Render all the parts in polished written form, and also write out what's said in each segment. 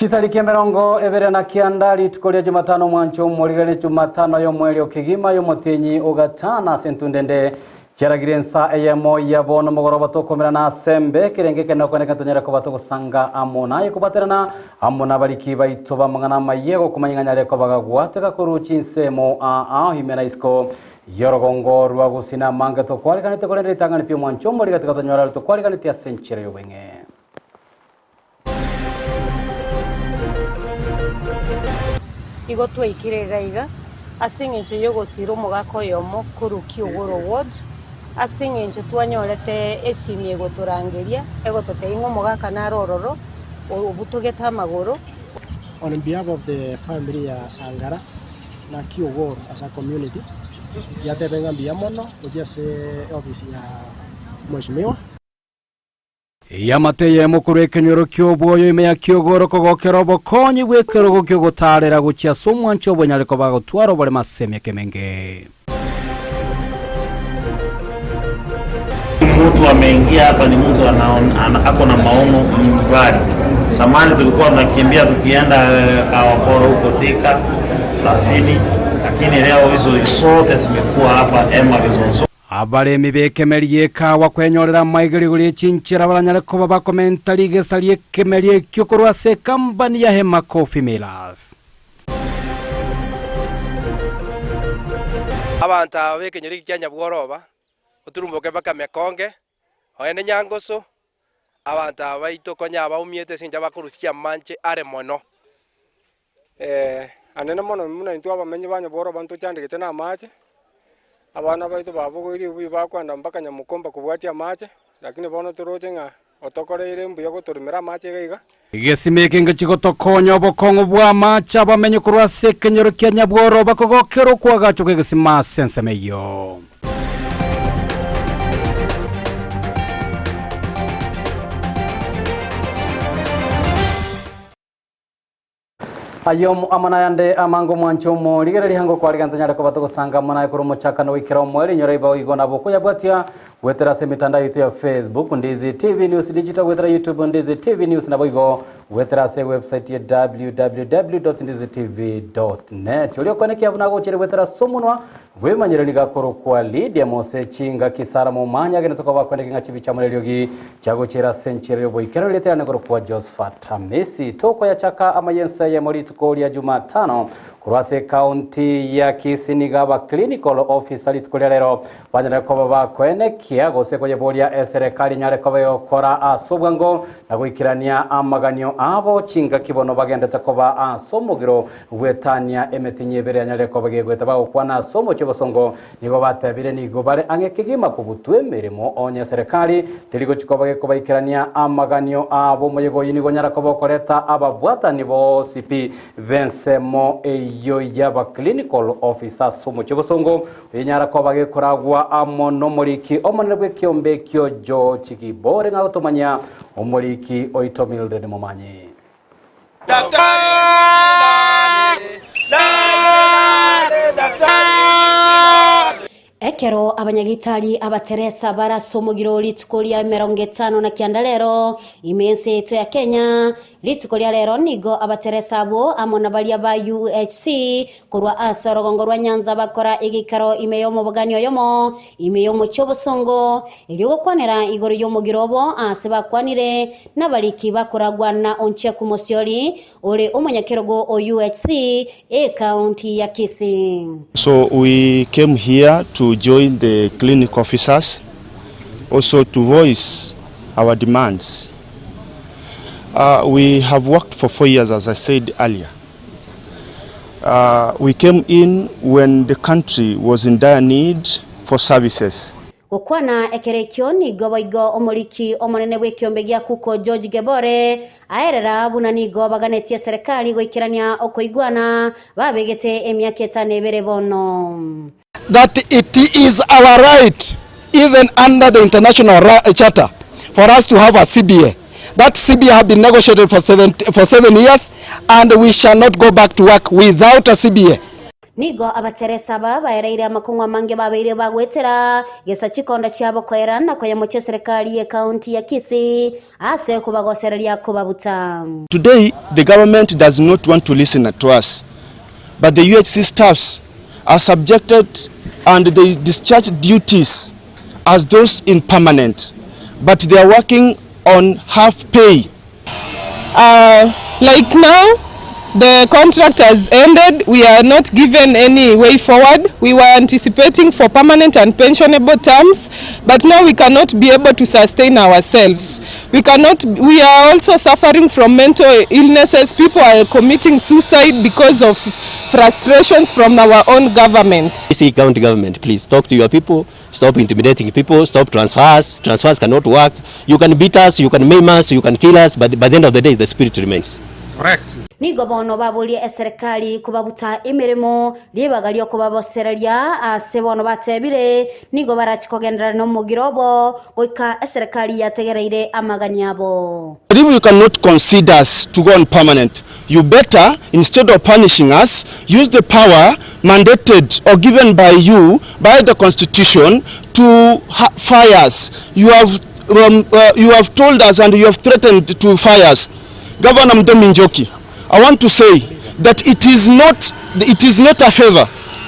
Chitariki emerongo ebere na kianda rituko ria Jumatano omwancho omorigani Jumatano y'omwerio kegima y'omotienyi o gatano ase entunda ende chiaragire ensa eyemo ya bono mogoroba tokomerana ase embe ekerenge ekenene okweneka tonyare koba togosanga amo naye kobwaterana amo nabariki baito b'amang'ana amayia gokomanya ng'a nyare koba gagwateka korwa chinsemo aa ao ime na isiko y'orogongo rwa gusii na amange tokwariganete korende ritang'ani pi omwancho omorigati gotonyora aria tokwariganeti ase enchera y'obweng'e. Igo twaikire iga iga ase eng'encho y'ogosiira omogaka oyomo korwa Kiogoro Ward, ase eng'encho twanyorete esimi egotorangeria egototebia ng'a omogaka nare ororo obutogete amagoro. On behalf of the family ya Sangara na Kiogoro as a community, yatebe ng'a mbuya mono gochia ase eofisi ya Mheshimiwa. Eamate eyemo korwa ekenyoro ki'obwoyo ime ya Kiogoro kogokera obokonyi bw'ekerogo ki'ogotaarera gochia ase omwancho obonyare koba gotwara oboremo ase emiaka emenge. Mtu ameingia hapa ni mtu ako na maono mbali. Zamani tulikuwa tunakimbia tukienda Kawaporo huko Thika, Sasini, lakini leo hizo zote zimekuwa hapa Emma Kizonzo. Abaremi b'ekemeri gi'ekawa kwenyorera amaiga rigoro rie chinchera baranyare koba bakomenta rigesa ri'ekemeri ekio korwa ase ekambani ya Hema Coffee Millers. Abanto aba b'ekenyoro eke kia Nyabworoba, oturumboke mpaka Mekonge, ogende Nyangoso, abanto aba baito konya abaumiete ase engencho abakorusia amanche are mono. Anene mono buna intwe abamenyi ba Nyabworoba ntochandegete namache, abana baito babogoirie obuya bakoenda mpaka Nyamokomba kobwatia amache, lakini bono toroche ng'a otokoreire mbuya gotoremera amache iga iga. Egesima eke ngechi gotokonya obokong'u bw'amache abamenyi korwa ase ekenyoro kia Nyabworoba kogokera okoagachwa kw'egesima ase ensemo eyio. Ayio amo nayande amange omwanche omo, rigereria rihango kwariga ntonyare koba togosanga amo naye korwa omochakano goikera omoerio, inyora iba igo nabo okoyabwatia goetera ase emitandao yaito ya Facebook, Ndizi TV News Digital, goetera YouTube, Ndizi TV News, naboigo goetera ase ewebsite ya www.ndizitv.net. Oria okwenekia buna agochire goetera ase omonwa Bw'emanyire nigo akorokwa Lidia Mose chingaki Sara momanya agenete koba akweneke ng'a chibicha amo neriogi chiagochiera ase enchera y'oboikeranu rieta riane korokwa Josephat Hamisi. Tokoyachaka amaya ense eyemo rituko ria Jumatano korwa ase ekaunti ya Kisii nigo aba clinical officer rituko ria rero banyare koba bakoenekia gose koyeboria eserekari enyare koba egokora ase obwango na goikerania amaganio abo chingaki bono bagendete koba ase omogiro Goetania emetinyi ebere anyare koba gegoeta bagokwana ase omochie obosongo, nigo batebire nigo bare ang'e kegima kobutwa emeremo onye eserekari teri gochia koba gekobaikerania amaganio abo. Omoyega oyio nigo onyara koba okoreta ababwatani bonsi pi b'ensemo eyio y'aba clinical officer ase omochie obosongo, oyenyara koba gekoragwa amo nomoriki omonene bw'ekiombe ekio George Gibore ng'a gotomanyia omoriki oito Mildred Momanyi. Ekero abanyagitari abateresa bare ase omogiro rituko ria emerongo etano na kianda rero, ime y'ense yaito ya Kenya, rituko ria rero nigo abateresa abwo amo na baria ba UHC korwa ase orogongo rwa Nyanza bakora egeikaro ime y'omobogani oyomo ime y'omochie obosongo, erio gokwanera igoro y'omogiro obo aase bakwanire Nabariki bakoragwa na Onchiaku Mosiori, ore omonyakerogo o UHC, ekaunti ya Kisii. So we came here to join the clinic officers also to voice our demands. Uh, we have worked for four years as I said earlier. Uh, we came in when the country was in dire need for services. Gokwana ekero ekio nigo boigo omoriki omonene bw'ekiombe gia Kuko George Gebore aerera buna nigo baganetie eserekari goikerania okoigwana babegete emiaka etano ebere bono. That it is our right even under the international charter for us to have a CBA. That CBA have been negotiated for seven, for seven years and we shall not go back to work without a CBA. Nigo abateresa aba baereire amakong'u amange babeire bagoetera gesa chikonda chiabo koera na koyemochia eserekari y'ecounty ya Kisii ase okobagosereria kobabuta. Today the government does not want to listen to us but the UHC staffs are subjected and they discharge duties as those in permanent but they are working on half pay. Uh, like now, the contract has ended. We are not given any way forward. We were anticipating for permanent and pensionable terms, but now we cannot be able to sustain ourselves. We cannot. We are also suffering from mental illnesses. People are committing suicide because of frustrations from our own government. Kisii County government, please talk to your people, stop intimidating people, stop transfers. Transfers cannot work. You can beat us, you can maim us, you can kill us, but by the end of the day, the spirit remains. Correct. Nigo bono baborie eserekari kobabuta emeremo, ribaga ri'okobabosereria ase bono batebire, nigo barache kogenderera nomogiro obo goika eserekari yategereire amagani abo. But if you cannot consider us to go on permanent, you better, instead of punishing us, use the power mandated or given by you, by the constitution, to fire us. You have, um, uh, you have told us and you have threatened to fire us. Governor Muthomi Njoki, I want to say that it is not, it is not a favor.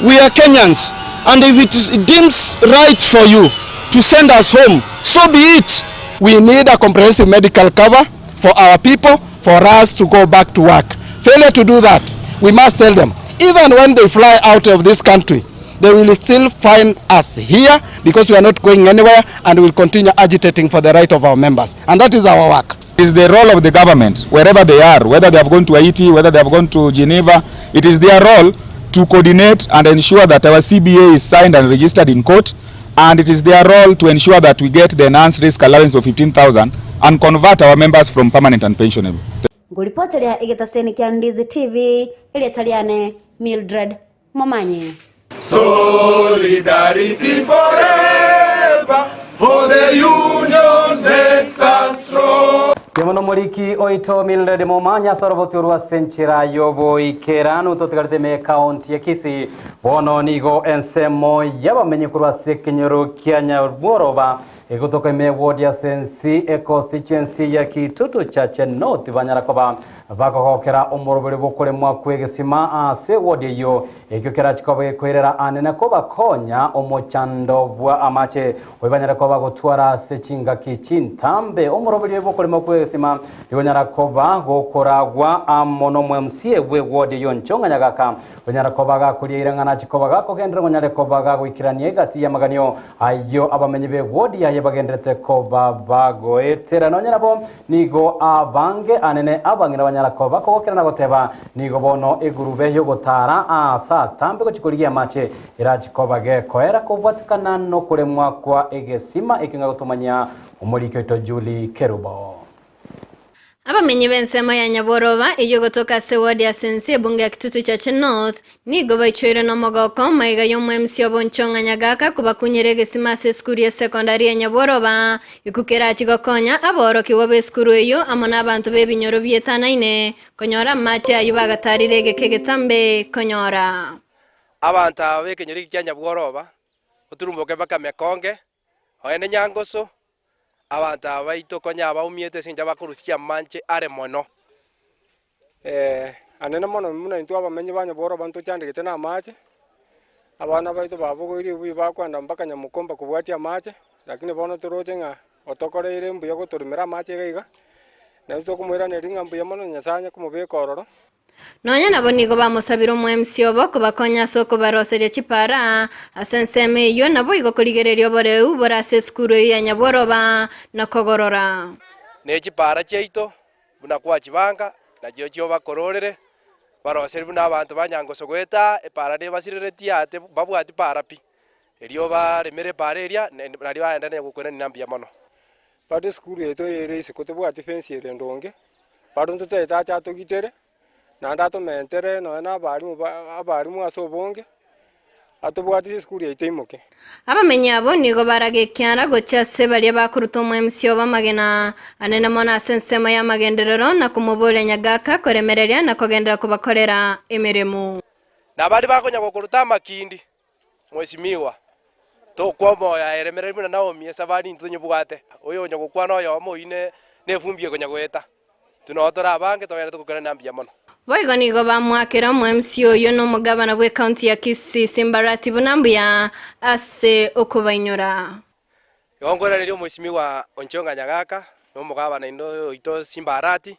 We are Kenyans, and if it, is, it deems right for you to send us home, so be it. We need a comprehensive medical cover for our people, for us to go back to work. Failure to do that, we must tell them, even when they fly out of this country, they will still find us here because we are not going anywhere and will continue agitating for the right of our members. And that is our work. It is the role of the government, wherever they are, whether they have gone to Haiti, whether they have gone to Geneva, it is their role to coordinate and ensure that our CBA is signed and registered in court, and it is their role to ensure that we get the enhanced risk allowance of 15,000 and convert our members from permanent and pensionable. Ngoripoteria egetaseni kia Ndizi TV, erieta riane Mildred Momanyi. Solidarity forever, for the union makes us strong. Kimono moriki oito Mildred Momanya soroboti orwa senchera yoboikeranu totigarete me county ya Kisii bono nigo ensemo yabamenye korwa ase ekenyoro kia Nyabworoba egotoka ime ward ya Sensi e constituency ya Kitutu Chache North banyara koba bakogokera omorobere bokoremwa kwegesima ase ward eyo ekio kerachikoba gekoirera anene kobakonya omochando bwa amache oibanyara koba gotwara ase chingaki chintambe omorobere bokoremwa kwegesima ibanyara koba gokoragwa amo nomo MCA bwe ward eyo nchong'a nyagaka onyara koba gakoria irang'ana chikoba gakogendera onyare koba gagoikirania egati ya maganio ayo abamenyi be ward yaye bagenderete koba bagoetera nonya nabo nigo abange anene abang'ina banyara koba kogokera na goteba nigo bono egurube yogotara asa tambe gochikorigia amache erachikoba gekoera kobwatikana nokoremwa kwa egesima ekinga gotomanya omoriki oito Julie Kerubo. Abamenyi b'ensemo ya Nyaboroba eyio gotoka ase ward ya Sensi ebunge ya Kitutu Chache North nigo baichoire nomogoko maiga y'omo MC obonchong'a Nyagaka kobakunyera egesima ase esukuru ya secondary ya Nyaboroba iku kerachi gokonya aborokigwa b'esukuru eyio amo na abanto b'ebinyoro bietanaine konyora amache ayio bagatarire egeke egetambe konyora. Abanto aba b'ekenyoro eke kia Nyabworoba, oturumboke mpaka Mekonge, oende Nyangoso, Abanto aba baito konya abaumiete ase enchera bakorusia amanche are mono. Eh, anene mono buna intwe abamenyi ba Nyaboroba ntochandegete namache, abana baito babogoirie obuya bakwenda mpaka Nyamukomba kobwatia amache, lakini bono toroche ng'a otokoreire mbuya gotoremera amache iga iga, naintwe tokomoiraneria ng'a mbuya mono Nyasaye anye komobeka ororo. Nonya nabo nigo bamosabire omoemisia obo kobakonya ase okobaroseria chipara ase ensemo eyio, naboigo korigereria oboreu bore ase esukuru eyio ya Nyabworoba na kogorora. Ne chipara chiaito buna kwachibanga, nachio obakororere, baroserie buna abanto ba Nyangoso goeta epara nebasireretie ate babwati para pi. Erio baremere epara eria, nario baenderere gokwenania mbuya mono. Bado esukuru yaito ere isiko tebwati fence ere ndonge, Bado ntotagete ache atogitere, naende atomentere nonya na abalimu ba abalimu ase obonge, atobwatirie esukuru yaito eimoke. Abamenyi abwo nigo baragekiara gochia ase baria bakoruta omoemisia obo amagena anene mono ase ensemo y'amagenderero, na komoboria Nyagaka koremereria na kogenderera kobakorera emeremo. Na baria bakonya gokoruta amakindi, Mheshimiwa, tokwa omoyo aye remereria buna Naomi esabari intwe tonyebwate, oyo onya gokwana oyomo oyio ne nefumbi ekonya goeta. Intwe noo tore abange togenderete gokerania mbuya mono. Boigo nigo bamwakera omo-MC oyio na omogabana bw'ecounty ya Kisii Simba Arati buna mbuya ase okobainyora. Igo nkoiraneria Omwesimigwa Onchonga Nyagaka na omogabana inde oito Simba Arati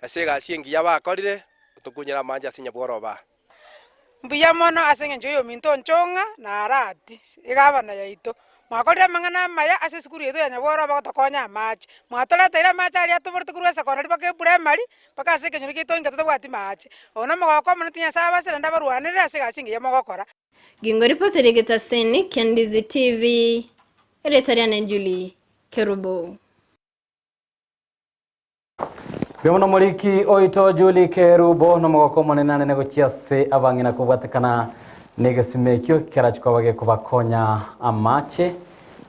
ase egasi engiya bakorire gotokunyera amache ase nyabworoba aa. Mbuya mono ase engencho y'ominto Onchong'a na Arati, egavana yaito. Mwakorire amang'ana amaya ase esukuru yaito ya Nyabworoba gotokonya amache. Mwatoreteire amache aria atoborete korwa esekondari mpaka eprimary, mpaka ase ekenyoro kiaito inga totabwati mache. Oyo nomogoko omonene ti Nyasae abasere naende abarwanerere ase egasi engiya mogokora. Gingo ripoti rigetaseni kia Ndizi TV, erieta riane Julie Kerubo. Mbuya mono moriki oito Julie Kerubo nomogoko omonene anene gochia ase abang'ina kobwatekana negesima ekio kerachi koba gekobakonya amache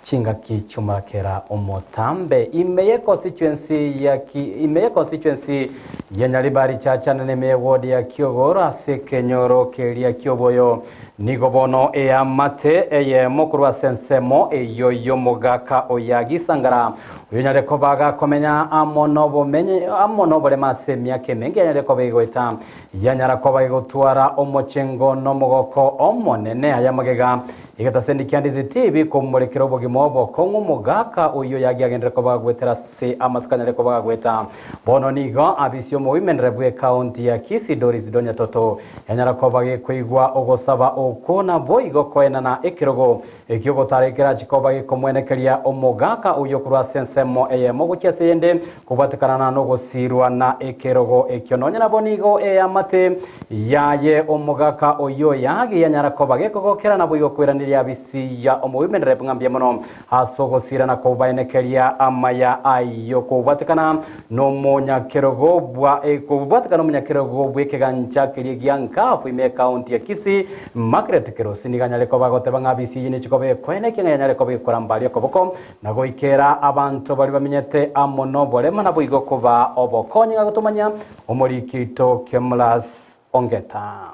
chingaki chiomorakera omotambe ime ye constituency ya ki ime ye constituency ya Nyaribari Chachana na ime ye ward ya Kiogoro ase ekenyoro keria kioboyo Nigo bono eamate eyemo korwa ase ensemo eyio y'omogaka oya Gisangara, oyonyare koba gakomenya amo nobomenyi amo noborema ase emiaka emenge yanyare koba egoeta, yanyara koba egotwara omochengo nomogoko omonene. Aya magega egetaseni kia Ndizi TV komorekera obogima obokong'u omogaka oyio yagiagenderere koba gagoetera ase amatuko anyare koba gagoeta. Bono nigo abisi omoimenere bw'ekaunti ya Kisii Doris Donya Toto yanyara koba gekoigwa ogosaba okwo naboigo koenana ekerogo ekio gotare kerachi koba gekomwenekeria omogaka oyio korwa ase ensemo eyemo gochia ase eyende kobwatekanana nogosirwa na ekerogo ekio. Nonya nabo nigo eamate yaye omogaka oyio yagi yanyara koba gekogokera naboigo koiraneria abisi ya omoimenere ng'a mbuya mono Ase ogosira na kobaenekeria amaya ayio kobwatekana nomonyakerogo bwa kobwatekana nomonyakerogo bw'ekegancha keria gia Nkafu ime ekaunti ya Kisii, Margaret Kerosi nigo anyare koba agoteba ng'a abisi eyio nechikoba ekoenekia ng'a yanyare koba ekoramba okoboko na goikera abanto baria bamenyete amo noborema naboigo kobaa obokonyi ng'a gotomanya omoriki oito Kemlas Ongeta.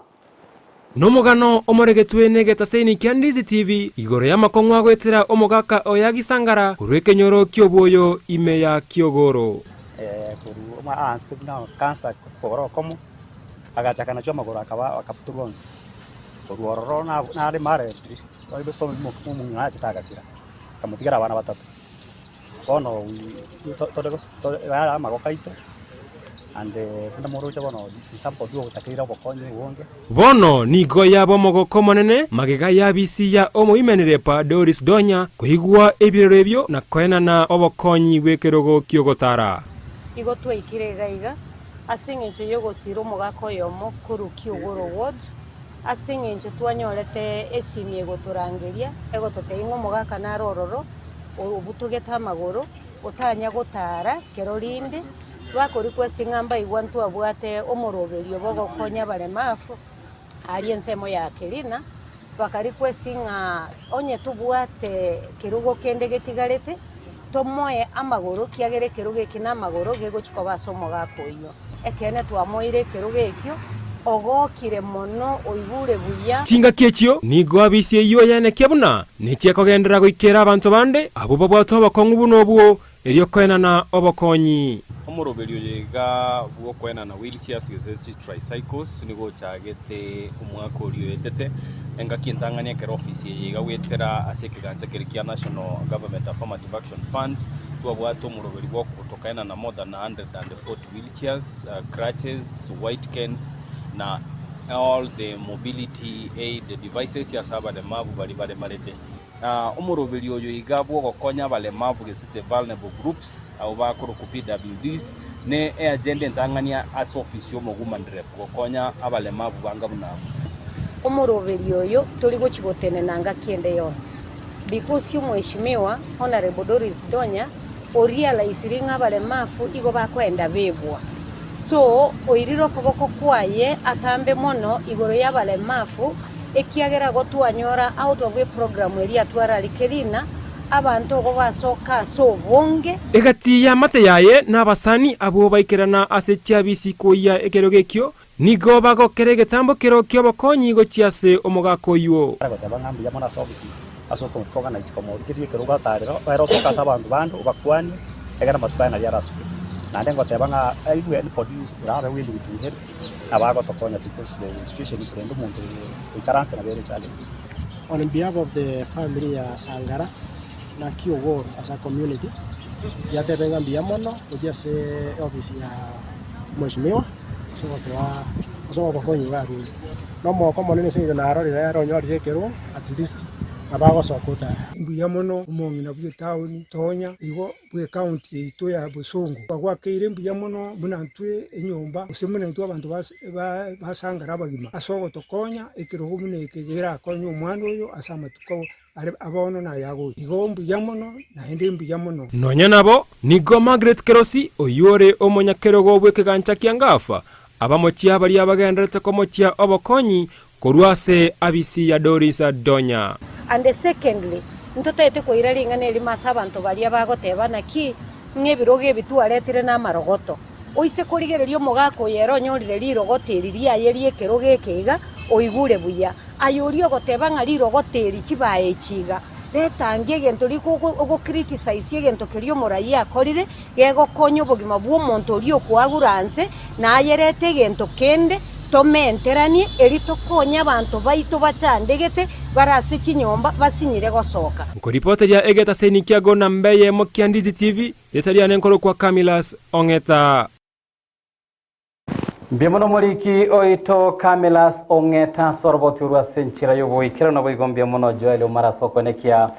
Nomogano omoregetwe negetaseni kia Ndizi TV igoro y'amakong'u agoetera omogaka o Yagisangara korwa ekenyoro ki'obwoyo ime ya Kiogoro. Korwa aansete buna cancer okogoro okomo, agachaka nachio amagoro akaba akabutorwa onsi. Korwa ororo nare married, omong'ina achete agasira, akamotigera abana batato. Bono yare amagoko aito and buna moroche bono this is somebody ogotakeire obokonyi obonge. Bono nigo yaba omogoko omonene magega y'abisi ya omoimenerepa Doris Donya koigwa ebirero ebio na koenana obokonyi bw'ekerogo ki'ogotara. Igo twaikire iga iga ase engencho y'ogosiira omogaka oyomo korwa Kiogoro Ward, ase engencho twanyorete esimi egotorangeria egototebia ng'a omogaka nare ororo, obutogete amagoro, otanya gotara kero rinde, bako request ng'a mbaigwa ntwabwate omoroberio bogokonya abaremafu aria ensemo ya Kerina, baka request ng'a onye tobwate kerogo kende getigarete, tomoe amagoro ekiagera ekerogo eke na amagoro gegochia koba ase omogaka oyio. Ekeene twamoeire ekerogo ekio, ogokire mono, oigure buya. Chingaki echio nigo abisi eyio yaenekia buna nechia kogenderera goikera abanto bande abwo babwate obokong'u buna obwo, erio koenana obokonyi. Omoroberio oyo iga bw'okoenana wheelchairs gose chi tricycles nigo ochagete omwaka oria oetete, engaki entang'ani ekero ofisi eye iga goetera ase ekegancha keria kia National Government Affirmative Action Fund, twabwate omoroberi bwa tokaenana more than 140 wheelchairs, crutches, white canes na all the mobility aid devices ase abaremabu baria baremarete. Omoroberi oyo iga bw'ogokonya abaremabu gese the vulnerable groups abwo bakorokwa PWDs ne eagenda entang'ani ase ofisi y'omowoman rep gokonya abaremabu banga buna abwo. Omoroberi oyo tori gochia gotenena ngaki ende yonsi because omweshimiwa Honourable Doris Donya Orealisire ng'a abaremafu igo bakoenda bebwa. So oirire okoboko kwaye atambe mono igoro y'abaremafu, ekiagera gotwanyora out of eprogram eria atwararike rina, abanto ogo basoka ase obonge. Egati y'amate yaye nabasani abwo baikerana ase chiabisi koyia ekerogo ekio. Nigo bagokera egetambo kero ki'obokonyi gochia ase omogaka oyio. Agoteba ng'a mbuya mono ase obisi ase okoorganize komoorigereria ekero ogotarera ere osoke ase abanto bande obakwanie egere amatuko aya nario arasuke. Naende ngoteba ng'a aigwe anybody orabe willing to help nabo agotokonya because the situation korende omonto oikaransete nabo ere echallenge. On behalf of the family ya Sangara na Kiogoro as a community, yatebe ng'a mbuya mono gochia ase eofisi ya Mheshimiwa ase ogotoa ase obokonyi bwarure. Na omogoko omonene ase eng'encho narorire ere onyorire ekerogo at least nabo agosoka otara. Mbuya mono omong'ina bw'etaoni Tonya igo bw'ecounty yaito ya Bosongo. Bagwakeire mbuya mono buna ntwe enyomba gose buna intwe abanto basangare abagima ase ogotokonya ekerogo buna eke gerakonye omwana oyo ase amatuko are abono na ayagocha. Igo mbuya mono naende mbuya mono. Nonya nabo, nigo Margaret Kerosi, oyio ore omonyakerogo bw'ekegancha kia Ngafa, abamochia baria bagendererete komochia obokonyi korwa ase abisi ya Doris Donya. And secondly, ntotaete koira ring'ana erimo ase abanto baria bagoteba naki ng'a ebirogo ebi twaretire namarogoto. Oise korigereria omogaka oyo ere onyorire rirogoto eri riaye ri'ekerogo eke iga, oigure buya. Aye oria ogoteba ng'a rirogoto eri chibae echi iga, reta ange egento riko ogo criticize egento keria omoraia akorire, gegokonya obogima bw'omonto oria okoagura nse, na aye reta egento kende tomenteranie, eri tokonye abanto baito bachandegete bare ase chinyomba basinyire gosoka. Nkoripoteria egetaseni kia Gona Mbeye Mokia Ndizi TV, Rieta riane nkorokwa Camillus Ong'eta. Mbuya mono omoriki oito Camillus Ong'eta ase oroboti orwo ase enchera y'ogoikerana naboigo mbuya mono Joel Omara ase okoenekia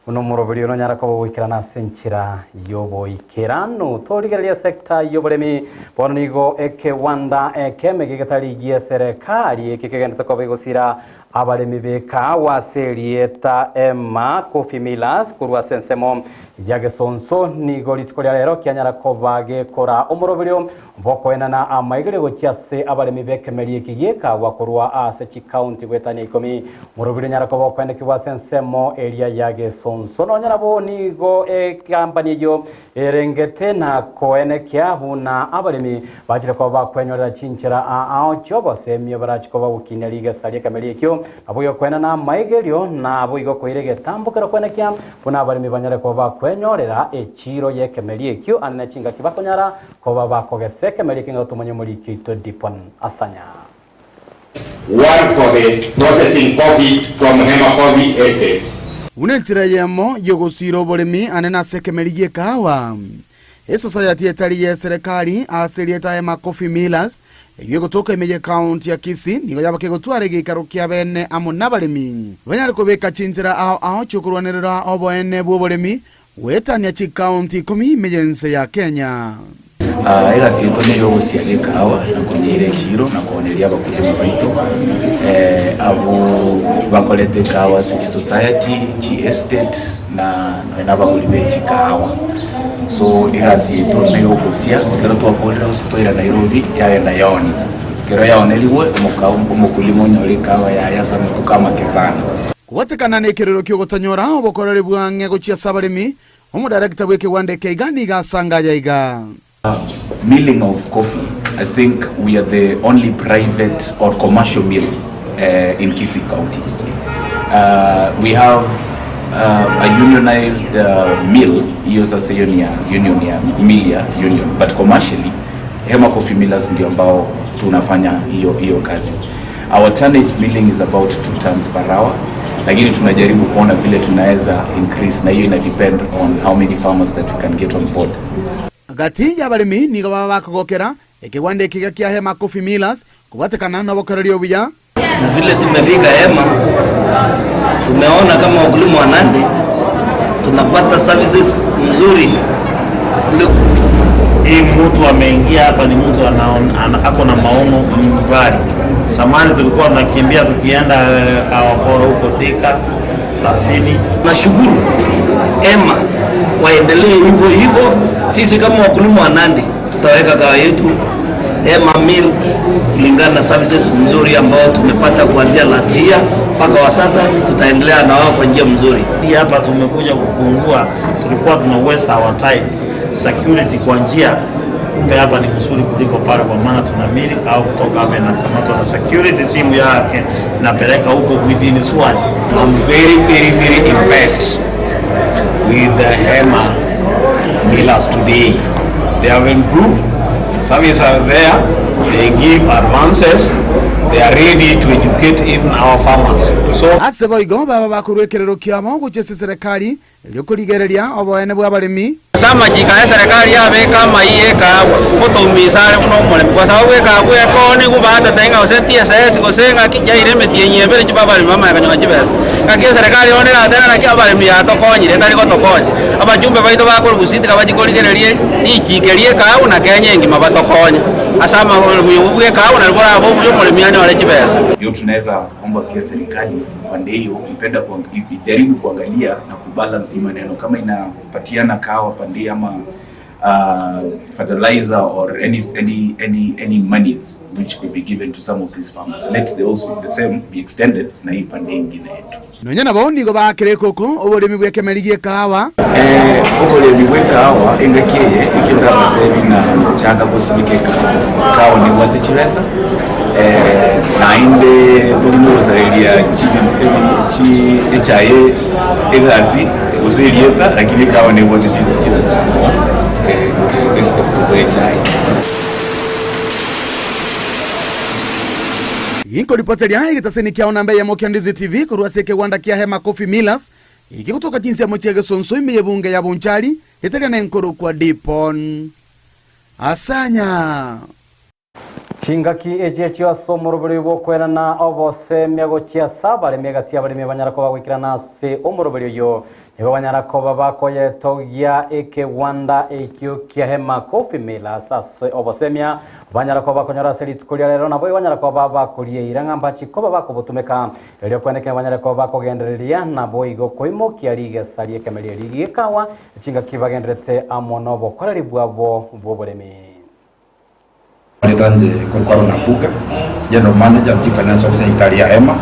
buna omoroberi oyo nonyara koba ogoikerana ase enchera y'oboikeranu. Torigereria sector y'oboremi bono nigo ekewanda ekeme gegetari gi'eserekari eke kegenderete koba egosira Abaremi b'ekaawa ase erieta Emma Coffee Millers korwa ase ensemo ya Gesonso nigo rituko ria rero kianyara koba gekora omoroberio bw'okoenana amaigerio gochia ase abaremi b'ekemeri eki gi'ekaawa korwa ase chikaunti goetania ikomi. Omoroberio onyara koba okoenekigwa ase ensemo eria ya Gesonso. Nonya nabo nigo ekampani eyio Erengete na koenekia buna abaremi bachire koba bakwenyorera chinchera aao chi'obosemia barache koba gokinia rigesa ri'ekameri ekio, naboigo koenana amaigerio, naboigo koira egetambo kero koenekia buna abaremi banyare koba bakwenyorera echiiro y'ekemeri ekio ande ne chingaki bakonyara koba bakogesa ekemeri ekio ng'a tomanye omoriki oito Dipon Asanya. One for the processing coffee from Hema Coffee Estates. Buna enchera eyemo y'ogosiira oboremi anene ase ekemeri gi'ekahawa, esosayati etari y'eserekari ase erieta Hema Coffee Millers, eyio egotoka ime y'ekaunti ya Kisii, nigo yaba kegotwara egeikaro kia bene amo nabaremi banyare kobeka chinchera ao ao chi'okorwanerera oboene bw'oboremi Goetania chikaunti ikomi ime y'ense ya Kenya. Egasi yaito ney'ogosiaga ekahawa na konyeira echiiro na kooneria abakulima baito abwo bakoreta ekahawa ase chisociety, chiestate na nonya na abagori be chikahawa. So egasi yaito neyogosia ekero twakorire gose twaira Nairobi yagenda yaoniwa. Ekero yaonerigwe omokulima onyore ekahawa yaye ase amatuko amake sana. Kobwatekana nekerero ki'ogotanyora obokoreri bw'ang'e gochia ase abaremi, omodarekta bw'ekegwanda eke iga nigo asanga aya iga. Milling of coffee, I think we are the only private or commercial mill in Kisii County. We have a unionized mill, hiyo sasa hiyo ni ya union ya mill ya union, but commercially Hema Coffee Millers ndio ambao tunafanya hiyo hiyo kazi. Our tonnage milling is about 2 tons per hour, lakini tunajaribu kuona vile tunaweza increase na hiyo ina depend on how many farmers that we can get on board. Gati y'abaremi nigo baba bakogokera ekegwanda ekiga kia Hema Coffee Millers kobwatekana nobokoreri obuya. Na vile tumefika Hema tumeona kama wakulima wa Nandi tunapata services mzuri kuliko Hii mtu ameingia hapa ni mtu ako na maono mbali. Zamani tulikuwa tunakimbia tukienda Kawaporo huko Thika, Sasini. Nashukuru Hema waendelee hivyo hivyo. Sisi kama wakulima wa Nandi tutaweka kahawa yetu Hema Mill kulingana na services mzuri ambao tumepata kuanzia last year mpaka wa sasa, tutaendelea na wao kwa njia mzuri. Hii hapa tumekuja kugundua tulikuwa tuna waste our time security kwa njia Kumbe hapa ni mzuri kuliko pale, kwa maana tuna mili au kutoka hapa inakamatwa na security team yake inapeleka huko within Swali. I'm very, very, very impressed with the Hema Millers today. They have improved, services are there, they give advances, they are ready to educate even our farmers. So Ase boigo baba bakorua ekerero kiabo gochia ase eserekari, erio korigereria oboene bw'abaremi. Ase amachiko aya eserekari yabeka amaiyo y'ekaagwa, ngotoumisa are buna omoremi, kwa sababu ekaagwa ekoonigwa batete ng'a gose TSS gose ng'aki, yaira emetienyi ebere chibe abaremi bamanye konyora chibesa. Ng'aki eserekari bono eratebe naki abaremi yatokonyire etari gotokonya. Abachumbe baito bakorwa Gusii tiga bachie korigereria richiko rie ekaagwa na Kenya engima batokonye ase amaoremi obwo bwa ekaagwa nari borabe obuya omoremi anyore chibesa. Ndio tunaweza omba pia serikali upande hiyo ipenda kuang- ijaribu kuangalia na kubalance hii maneno kama inapatiana kahawa pande hii ama fertilizer or any monies which could be given to some of these farmers, let the also the same be extended na hii pande ingine yetu. Nonya nabo nigo baakire ekoko oboremi bw'ekemeri gi'ekahawa. Oboremi bw'ekahawa engaki eye ekio ndabatebi ng'a chaka gosimeka ekahawa. Ekahawa nebwate chibesa naende tori nogosareria chi echae egasi gose erieta lakini ekahawa nebwate chibesa kobua echae. Ginkoripoteria egetaseni kiao namba eyemo kia Ndizi TV korwa ase ekegwanda kia Hema Coffee Millers, ekegotoka chinsemo chia Gesonso ime y'ebunge ya Bonchari, etaria nenkorokwa Dipon Asanya. Chingaki echi echio ase omoroberio bw'okoenana obosemia gochia ase abaremi egati y'abaremi banyara koba goikerana ase omoroberio oyio, nigo banyara koba bakoyetogia ekegwanda ekio kia Hema Coffee Millers ase obosemia banyara koba bakonyora ase rituko ria rero, naboigo banyara koba bakorieira ng'a mbachi koba bakobotumeka erio kwenekera banyare koba bakogendereria naboigo koimokia rigesa ri'ekemeria eri gi'ekawa chingaki bagenderete amo nobokoreri bwabo bw'oboremi. Mareta inche nkorokwa Aaron Abuga, General Manager and Chief Finance Officer Nyagetari ya Hema.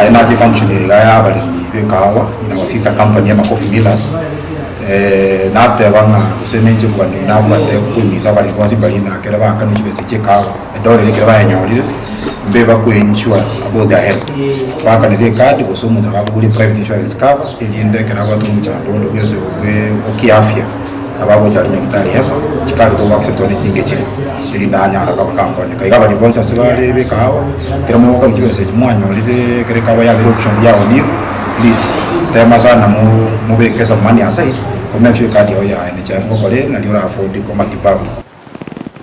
Energy function eye iga ya abaremi ba ekahawa in our sister company Hema Coffee Millers. Nateba ng'a gose ninche kogania nabwate koimisa abaremi bonsi mbari na ekero baakanwe chibesa chia ekahawa, edora eria ekero bayenyorire, mbe bakoensure about their health. Baakanire ekadi gose omonto nabo akoboria private insurance cover, erinde ekero abwate omochando onde bwensi bwe kiafya. Nabo agocha aria Nyagetari Hema, chikari togo accept ne chinge chire, erinde anyare koba gakonyeka. Iga abaria bonsi ase bare b'ekahawa, ekero mogokora chibesa echi mwanyorire ekero ekahawa yabere option yaonigwe, please tema sana mo mobeke some money aside, ko make sure ekadi yao ya NHIF ngokora ere nario ora afford matibabu.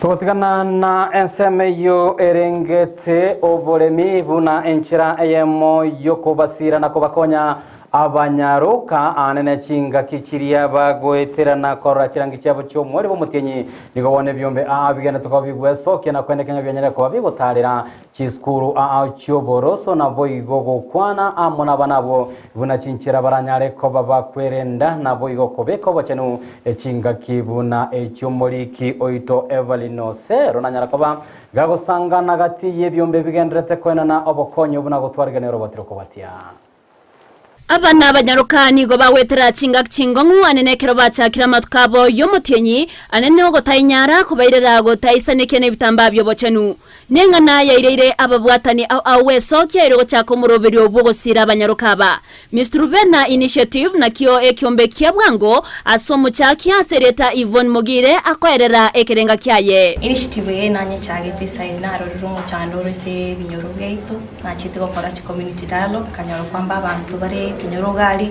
Togotigana na ensemo eyio erengete oboremi buna enchera eyemo y'okobasiira na kobakonya Abanyaroka aane ne chingaki chiria bagoeterana korora chirangi chiabo chi'omweri bw'omotienyi, nigo bono ebiombe aa bigenderete koba bigwesokia na koeneka ng'a bianyare koba bigotaarera chisukuru aa chi'oboroso, naboigo gokwana amo nabana abwo buna chinchera baranyare koba bakwerenda, naboigo kobeka obochenu chingaki buna echi'omoriki oito Evelyn Osero nanyara koba gagosangana gati y'ebiombe bigenderete koenana obokonyi buna gotwarigania oroboti rokobwatia. Abana abanyaroka nigo bagwetera chingaki chingong'u ane nekero bachakire amatuko abo y'omotienyi, ane nogotainyara kobairera gotaisanekia nebitambaa bi'obochenu. Neng'ana yaireire ababwatani ao ao gwesokia erio gochaka omoroberio bw'ogosiira abanyaroka aba. Miss Rubena Initiative nakio ekiombe kia bwango ase omochakia ase erieta Yvonne Mogire akoerera ekerenga kiaye. Initiative eye nanyechagete eside narorire omochando ore ase ebinyoro biaito. Nachete gokora chicommunity dialogue, nkanyora kwamba abanto bare ekenyoro iga aria,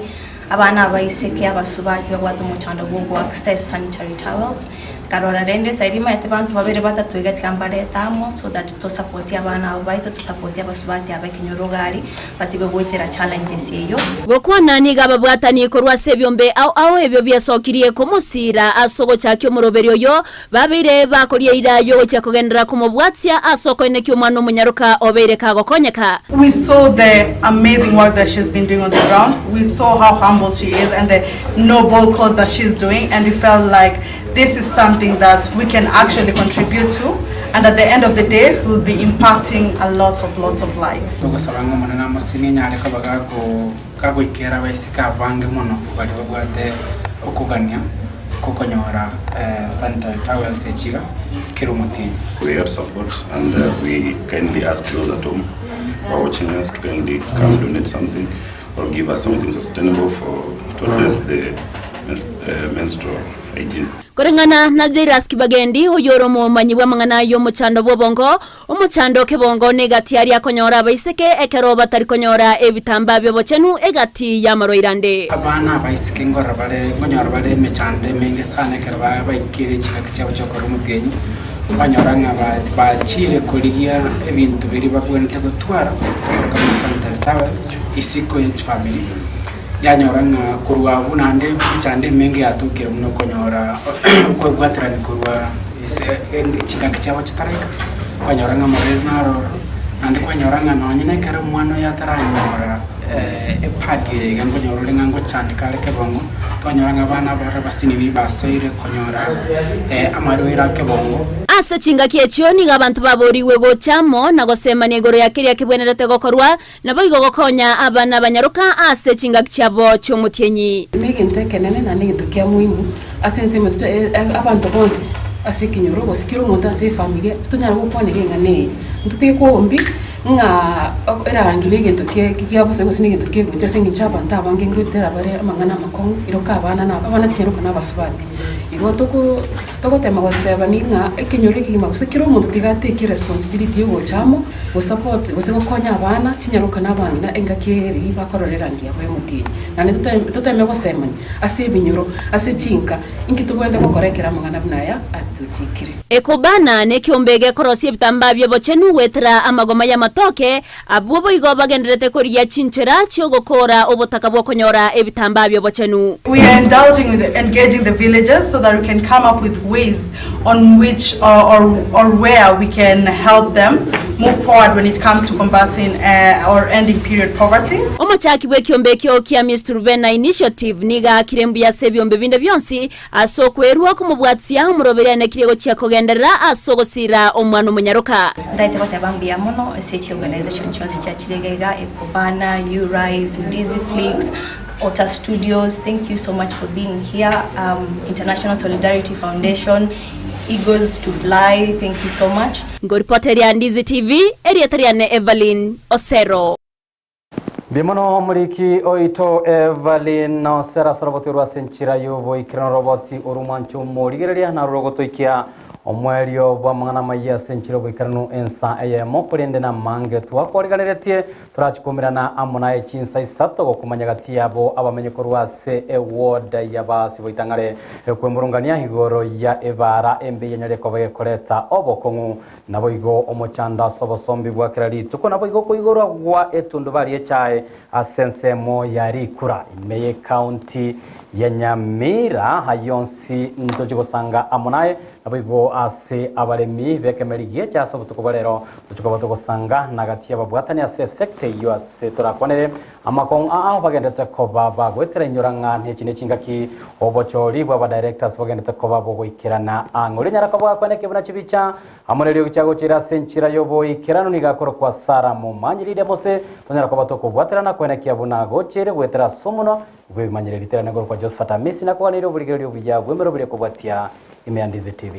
abana abaiseke abasubati babwate omochando bwa ogo access sanitary towels, nkarora rende eside nimanyete banto babere batato iga tiga mbarete amo so that tosapotie abana aba baito, tosapotie abasubati aba ekenyoro iga aria, batige goetera challenges eyio. Gokwana nigo ababwatani korwa ase ebiombe ao ao ebio biasokirie komosiira ase ogochakia omoroberio oyo, Babeire bakoria eira y'ogochia kogenderera komobwatia ase okoenekia omwana omonyaroka obeire kagokonyeka. We saw the amazing work that she's been doing on the ground, we saw how humble she is and the noble cause that she's doing and we felt like this is something that we can actually contribute to and at the end of the day we will be impacting a lot of lot of life. Togosaba ng'a Omonene amosini anyare koba gagoikera abaiseke abange mono baria babwate okogania. Gokonyora sanitary towels echi iga kera omotienyi. We have support and we kindly ask those at home who are watching us to kindly come donate something or give us something sustainable for to address the menstrual hygiene. Koreng'ana na Jairus Kibagendi, oyore omomanyi bw'amang'ana y'omochando bw'obongo, omochando kebongo negati aria akonyora abaiseke ekero batari konyora ebitambaa bi'obochenu egati y'amarwaire ande. Abana abaiseke nkorora bare nkonyora bare emechando emenge sana ekero baikire chingaki chiabo chi'okorora omotienyi, okonyora ng'a bachiire korigia ebinto biria babwenerete gotwara, tokoreka buna sanitary towels, isiko ye chifamiri, yanyora ng'a korwa abwo naende emechando emenge yatokire buna okonyora okwebwaterania korwa ase chingaki chiabo chitaraika, kwanyora ng'a amarwaire naro ororo, naende kwanyora ng'a nonye na ekero omwana oyo ataranyora epad eye iga nkonyora ore ng'a ngochandeka are kebongo, twanyora ng'a abana abare abasinini basoire konyora amarwaire a kebongo. Ase chingaki echio nigo abanto baboorigwe gocha amo na gosemania igoro ya keria kebwenerete gokorwa, Naboigo gokonya abana abanyaroka ase chingaki chiabo chi'omotienyi. Negento ekenene na negento kia muhimu ase ensemo abanto bonsi ase ekenyoro gose kera omonto ase efamilia tonyare gokwanera eng'ana eye. Ntotige koombi ng'a erangi negento kia bosa gose negento kegocha ase eng'encho abanto abange ngoetera bare amang'ana amakong'u iroka abana na abana chinyaroka na abasubati. Igo toko Togotema gotebani ng'a ekenyoro ekegima gose kera omonto tiga atake responsibility yogocha amo gosupport gose gokonya abana, chinyaroka na abang'ina engaki eri bakorora erangi yabo y'omotienyi. Naende toteme toteme gosemania ase ebinyoro, ase chinka, inki tobwenerete gokora ekero amang'ana buna aya atochikire. Ekobana nekeombe gekorosia ebitambaa bi'obochenu goetera amagoma y'amatoke, abwo boigo bagendererete korigia chinchera chi'ogokoora obotaka bw'okonyora ebitambaa bi'obochenu. We are indulging with engaging the villagers so that we can come up with ways on which or, or, or where we can help them move forward when it comes to combating or ending period poverty. Omochaki bw'ekiombe ekio kia Miss Truvena Initiative nigo aakire mbuya ase ebiombe binde bionsi ase okwerua komobwatia omoroberi anekirie gochia kogenderera ase ogosiira omwana omonyaroka. Ntaete goteba mbuya mono ase chiorganization chionsi chiachire iga iga, Ekobana, U-Rise, Ndizi Flix, Otter Studios, thank you so much for being here, International Solidarity Foundation, Eagles to Fly, thank you so much. Ngoripoteria Ndizi TV, erieta riane Evelyn Osero. Mbuya mono omoriki oito Evelyn Osero ase oroboti orwo ase enchera y'oboikeranu oroboti orwo mwanche omorigereria narwo rogotoikia omoerio bw'amang'ana amayia ase enchera y'oboikeranu ensa eyemo korende namange twakwariganeretie Torachi koumerana amo naye chinsa isato gokumanya gati yabo abamenye korwa ase eward y'abaasi boitang'are kwemurungania igoro ya ebaara embe yenyare koba gekoreta obokong'u naboigo omochando ase obosombi bwa kera rituko naboigo okoigorwa gwa etundubari y'echae ase ensemo ya rikura ime y'ecounty ya Nyamira ayio onsi ntochi gosanga amo naye Naboigo ase abaremi b'ekemeri gi'echa ase obotuko bwa rero, tochia koba togosanga na gati y'ababwatani ase esekta eyio ase torakwanere amakong'u aa bagenderete koba bagoetera inyora ng'a nechi nechingaki obochori bw'abadirectors bogenderete koba bogoikerana ang'e. Oria onyara koba gakwana ekebuna chibicha amo neriogi chiagochera ase enchera y'oboikeranu nigo akorokwa Sara Momanyi Lydia Mose tonyara koba tokobwaterana koenekia buna gocheire goetera ase omonwa bw'ebimanyererio riterane korokwa Josephat Amisi nakoganeire oborigereria obuya bw'emeroberi ekobwatia Ime ya Ndizi TV.